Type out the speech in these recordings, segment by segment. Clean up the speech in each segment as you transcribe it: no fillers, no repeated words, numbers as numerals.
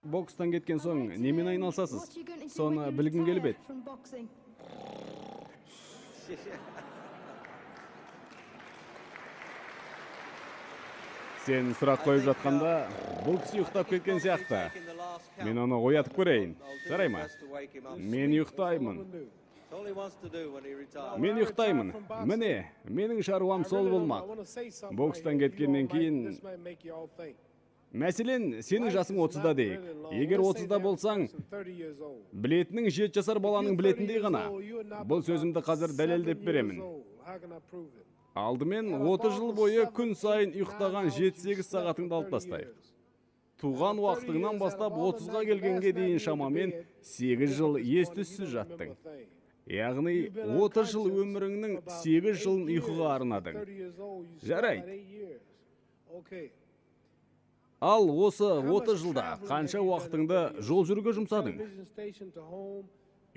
Бокстан кеткен соң немен айналысасыз? Соны білгім келіп еді. Сен сұрақ қойып жатқанда бұл кісі ұйықтап кеткен сияқты. Мен оны оятып көрейін. Жарай ма? Мен ұйықтаймын. Мен ұйықтаймын. Міне, менің шаруам сол болмақ. Бокстан кеткеннен кейін, мәселен, сенің жасың 30-да дейік. Егер 30-да болсаң, білетінің 7 жасар баланың білетіндей ғана. Бұл сөзімді қазір дәлелдеп беремін. Алдымен 30 жыл бойы күн сайын ұйықтаған 7-8 сағатыңды алып тастайық. Туған уақытыңнан бастап 30-ға келгенге дейін шамамен 8 жыл ес-түссіз жаттың. Яғни 30 жыл өміріңнің 8 жылын ұйқыға арнадың. Жарайды. Ал осы 30 жылда қанша уақытыңды жол жүруге жұмсадың?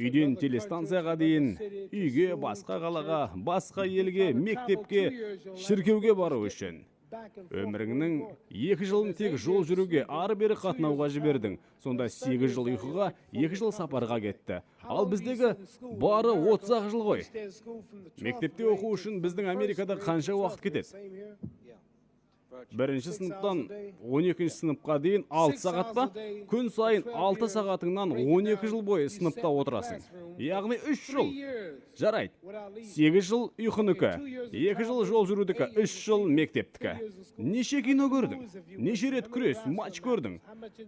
Үйден телестанцияға дейін, үйге, басқа қалаға, басқа елге, мектепке, шіркеуге бару үшін. Өміріңнің 2 жылын тек жол жүруге, ары-бері қатынауға жібердің. Сонда 8 жыл ұйқыға, 2 жыл сапарға кетті. Ал біздегі бары 30-ақ жыл ғой. Мектепте оқу үшін біздің Америкада қанша уақыт кетеді? Бірінші сыныптан 12 сыныпқа дейін 6 сағат па? Күн сайын 6 сағатыңнан 12 жыл бойы сыныпта отырасың. Яғни 3 жыл. Жарайды. 8 жыл ұйқыныкі, 2 жыл жол жүрудікі, 3 жыл мектептікі. Неше кино көрдің? Неше рет күрес, матч көрдің?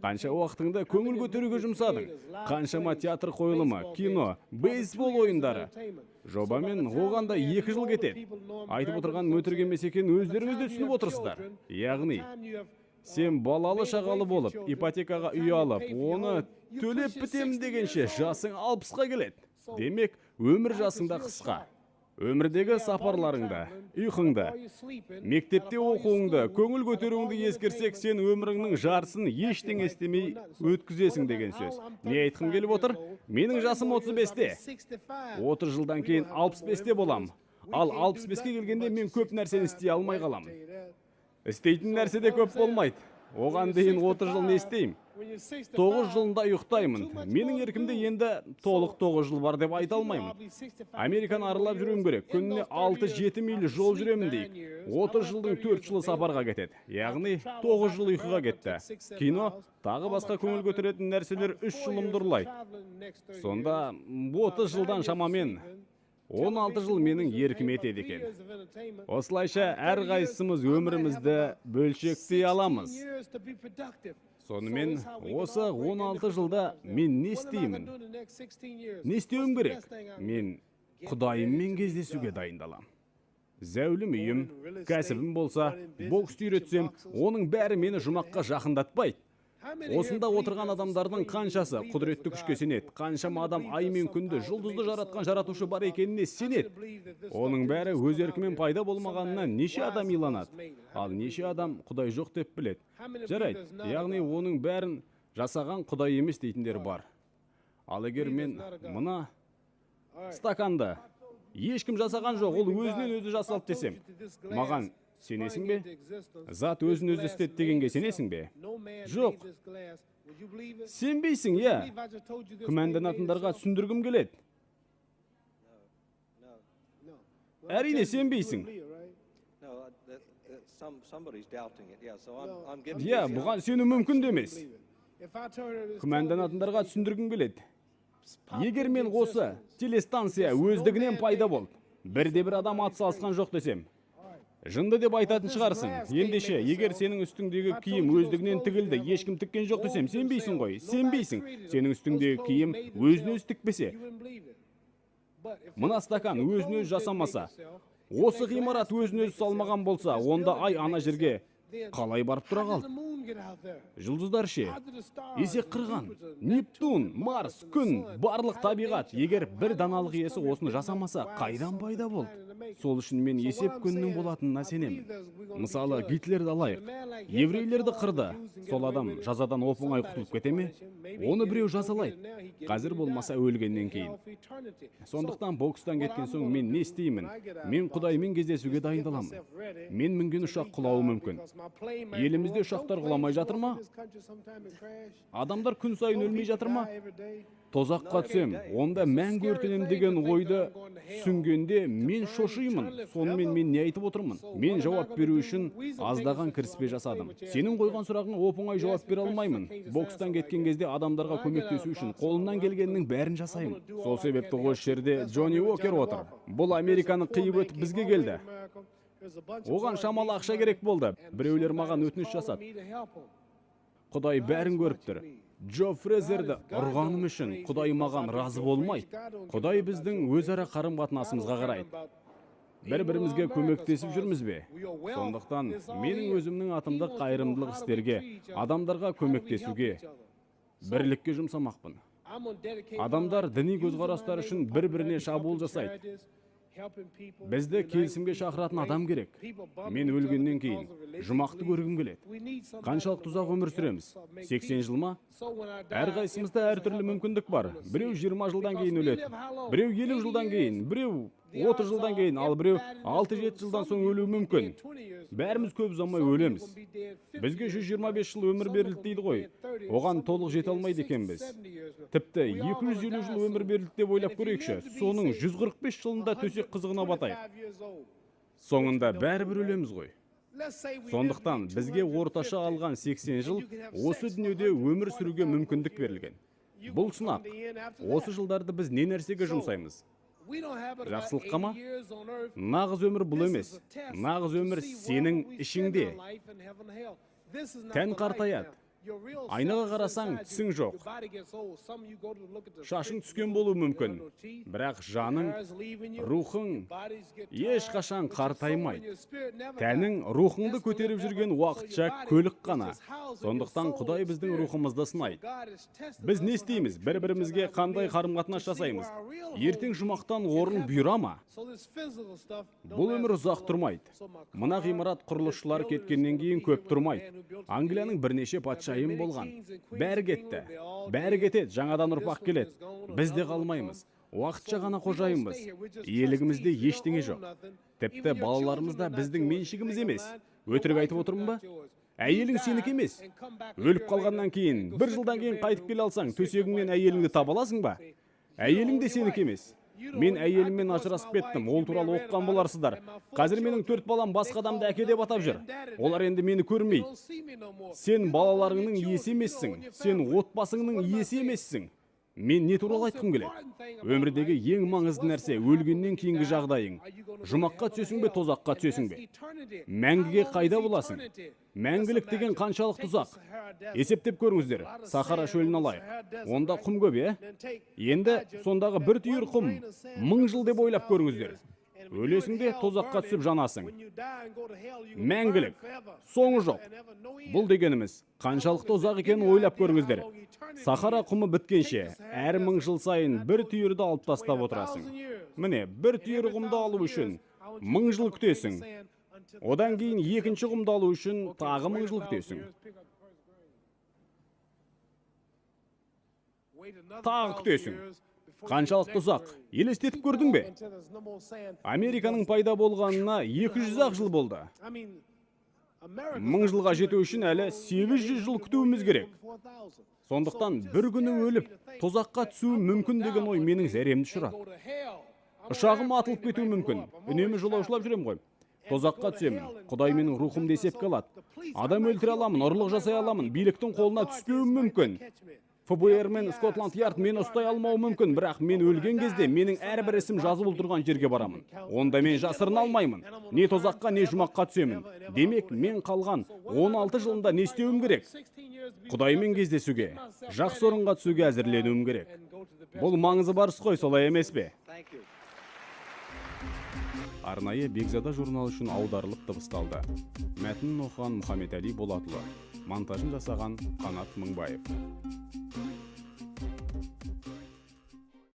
Қанша уақытыңды көңіл көтеруге жұмсадың? Қаншама театр қойылымы, кино, бейсбол ойындары? Жобамен оған да 2 жыл кетеді. Айтып отырған өтірік емес екенін өздеріңіз де түсініп отырсыздар. Яғни, сен балалы шағалы болып, ипотекаға үй алып, оны төлеп бітемін дегенше жасың 60-қа келеді. Демек, өмір жасыңда қысқа. Өмірдегі сапарларыңды, ұйқыңды, мектепте оқуыңды, көңіл көтеруіңді ескерсек, сен өміріңнің жартысын ештеңе істемей өткізесің деген сөз. Не айтқым келіп отыр? Менің жасым 35-те. 30 жылдан кейін 65-те болам. Ал 65-ке келгенде мен көп нәрсені істей алмай қаламын. Істейтін нәрсе де көп болмайды. Оған дейін 30 жыл не істеймін? 9 жылында ұйықтаймын. Менің еркімде енді толық 9 жыл бар деп айта алмаймын. Американы аралап жүруім керек. Күніне 6-7 миль жол жүремін дейік. 30 жылдың 4 жылы сапарға кетеді. Яғни 9 жыл ұйқыға кетті. Кино, тағы басқа көңіл көтеретін нәрселер 3 жылымды ұрлайды. Сонда 30 жылдан шамамен 16 жыл менің еркіме етеді екен. Осылайша әрқайсымыз өмірімізді бөлшектей аламыз. Сонымен осы 16 жылда мен не істеймін? Не істеуім керек? Мен Құдайыммен кездесуге дайындалам. Зәулім үйім, кәсібім болса, боксты үйретсем, оның бәрі мені жұмаққа жақындатпайды. Осында отырған адамдардың қаншасы құдіретті күшке сенеді, қаншама адам ай мен күнді, жұлдызды жаратқан жаратушы бар екеніне сенеді. Оның бәрі өз еркімен пайда болмағанына неше адам иланады, ал неше адам Құдай жоқ деп біледі. Жарайды, яғни оның бәрін жасаған Құдай емес дейтіндер бар. Ал егер мен мына стаканды ешкім жасаған жоқ, ол өзінен өзі жасалды десем, маған сенесің бе? Зат өзін өзі істеді дегенге сенесің бе? Жоқ. Сенбейсің, иә. Күмәнданатындарға түсіндіргім келеді. Әрине сенбейсің. Иә, бұған сену мүмкін де емес. Күмәнданатындарға түсіндіргім келеді. Егер мен осы телестанция өздігінен пайда болды, бірде-бір адам атсалысқан жоқ десем, жынды деп айтатын шығарсың. Ендеше, егер сенің үстіңдегі киім өздігінен тігілді, ешкім тіккен жоқ десем, сенбейсің ғой, сенбейсің. Сенің үстіңдегі киім өзін өзі тікпесе, мына стакан өзін өзі жасамаса, осы ғимарат өзін өзі салмаған болса, онда ай ана жерге қалай барып тұра қалды? Жұлдыздар ше? Есек қырған, Нептун, Марс, Күн, барлық табиғат, егер бір даналық иесі осыны жасамаса, қайдан пайда болды? Сол үшін мен есеп күнінің болатынына сенемін. Мысалы, Гитлерді алайық. Еврейлерді қырды. Сол адам жазадан оп-оңай құтылып кете ме? Оны біреу жазалайды. Қазір болмаса өлгеннен кейін. Сондықтан бокстан кеткен соң мен не істеймін? Мен Құдаймен кездесуге дайындаламын. Мен мінген ұшақ құлауы мүмкін. Елімізде ұшақтар құлап құламай жатыр ма? Адамдар күн сайын өлмей жатыр ма? Тозаққа түсем, онда мәңгі өртенем деген ойды түсінгенде мен шошимын. Сонымен мен не айтып отырмын? Мен жауап беру үшін аздаған кіріспе жасадым. Сенің қойған сұрағыңа оп-оңай жауап бере алмаймын. Бокстан кеткен кезде адамдарға көмектесу үшін қолымнан келгеннің бәрін жасаймын. Сол себепті осы жерде Джонни Уокер отыр. Бұл Американы қиып өтіп бізге келді. Оған шамалы ақша керек болды. Біреулер маған өтініш жасады. Құдай бәрін көріп тұр. Джо Фрезерді ұрғаным үшін Құдай маған разы болмайды. Құдай біздің өзара қарым-қатынасымызға қарайды. Бір-бірімізге көмектесіп жүрміз бе? Сондықтан менің өзімнің атымды қайырымдылық істерге, адамдарға көмектесуге, бірлікке жұмсамақпын. Адамдар діни көзқарастар үшін бір-біріне шабуыл жасайды. Бізді келісімге шақыратын адам керек. Мен өлгеннен кейін жұмақты көргім келеді. Қаншалықты ұзақ өмір сүреміз? 80 жыл ма? Әрқайсымызда әртүрлі мүмкіндік бар. Біреу 20 жылдан кейін өледі, біреу 50 жылдан кейін, біреу 30 жылдан кейін, ал біреу 6-7 жылдан соң өлуі мүмкін. Бәріміз көп ұзамай өлеміз. Бізге 125 жыл өмір берілді дейді ғой. Оған толық жете алмайды екенбіз. Тіпті 250 жыл өмір берілді деп ойлап көрейікші. Соның 145 жылында төсек қызығына батайық. Соңында бәрібір өлеміз ғой. Сондықтан бізге орташа алған 80 жыл осы дүниеде өмір сүруге мүмкіндік берілген. Бұл сынақ. Осы жылдарды біз не нәрсеге жұмсаймыз? Жақсылыққа ма? Нағыз өмір бұл емес. Нағыз өмір сенің ішіңде. Тән қартаяды. Айнаға қарасаң, тісің жоқ. Шашың түскен болуы мүмкін. Бірақ жаның, рухың ешқашан қартаймайды. Тәнің рухыңды көтеріп жүрген уақытша көлік қана. Сондықтан Құдай біздің рухымызды сынайды. Біз не істейміз? Бір-бірімізге қандай қарым-қатынас жасаймыз? Ертең жұмақтан орын бұйыра ма? Бұл өмір ұзақ тұрмайды. Мына ғимарат құрылысшылар кеткеннен кейін көп тұрмайды. Англияның бірнеше патшайым болған. Бәрі кетті. Бәрі кетеді, жаңадан ұрпақ келеді. Біз де қалмаймыз. Уақытша ғана қожайынбыз. Иелігімізде ештеңе жоқ. Тіпті балаларымыз да біздің меншігіміз емес. Өтірік айтып отырмын ба? Әйелің сенікі емес. Өліп қалғаннан кейін, бір жылдан кейін қайтып келе алсаң, төсегіңнен әйеліңді таба аласың ба? Әйелің де сенікі емес. Мен әйеліммен ажырасып кеттім, ол туралы оқыған боларсыздар. Қазір менің 4 балам басқа адамды әке деп атап жүр. Олар енді мені көрмейді. Сен балаларыңның иесі емессің, сен отбасыңның иесі емессің. Мен не туралы айтқым келеді? Өмірдегі ең маңызды нәрсе өлгеннен кейінгі жағдайың. Жұмаққа түсесің бе, тозаққа түсесің бе? Мәңгіге қайда боласың? Мәңгілік деген қаншалықты ұзақ? Есептеп көріңіздер, Сахара шөлін алайық. Онда құм көп, е? Енді сондағы бір түйір құм 1000 жыл деп ойлап көріңіздер. Өлесің де тозаққа түсіп жанасың. Мәңгілік, соңы жоқ. Бұл дегеніміз қаншалықты ұзақ екенін ойлап көріңіздер. Сахара құмы біткенше әр 1000 жыл сайын бір түйірді алып тастап отырасың. Міне, бір түйір құмды алу үшін 1000 жыл күтесің. Одан кейін екінші құмды алу үшін тағы 1000 жыл күтесің. Тағы күтесің. Қаншалықты ұзақ? Елестетіп көрдің бе? Американың пайда болғанына 200-ақ жыл болды. 1000 жылға жету үшін әлі 800 жыл күтуіміз керек. Сондықтан бір күні өліп, тозаққа түсуім мүмкін деген ой менің зәремді ұшырады. Ұшағым атылып кетуі мүмкін. Үнемі жолаушылап жүрем ғой. Тозаққа түсемін. Құдай менің рухымды есепке алады. Адам өлтіре аламын, ұрлық жасай аламын, биліктің қолына түспеуім мүмкін. ФБР мен Скотланд Ярд мені ұстай алмауы мүмкін, бірақ мен өлген кезде менің әрбір ісім жазулы тұрған жерге барамын. Онда мен жасырына алмаймын. Не тозаққа, не жұмаққа түсемін. Демек, мен қалған 16 жылында не істеуім керек? Құдаймен кездесуге, жақсы орынға түсуге әзірленуім керек. Бұл маңызы бар іс қой, солай емес пе? Арнайы Бекзада журналы үшін аударылып дыбысталды. Мәтінін оқыған Мұхаммед Әлі Болатұлы. Монтажын жасаған Қанат Мыңбаев.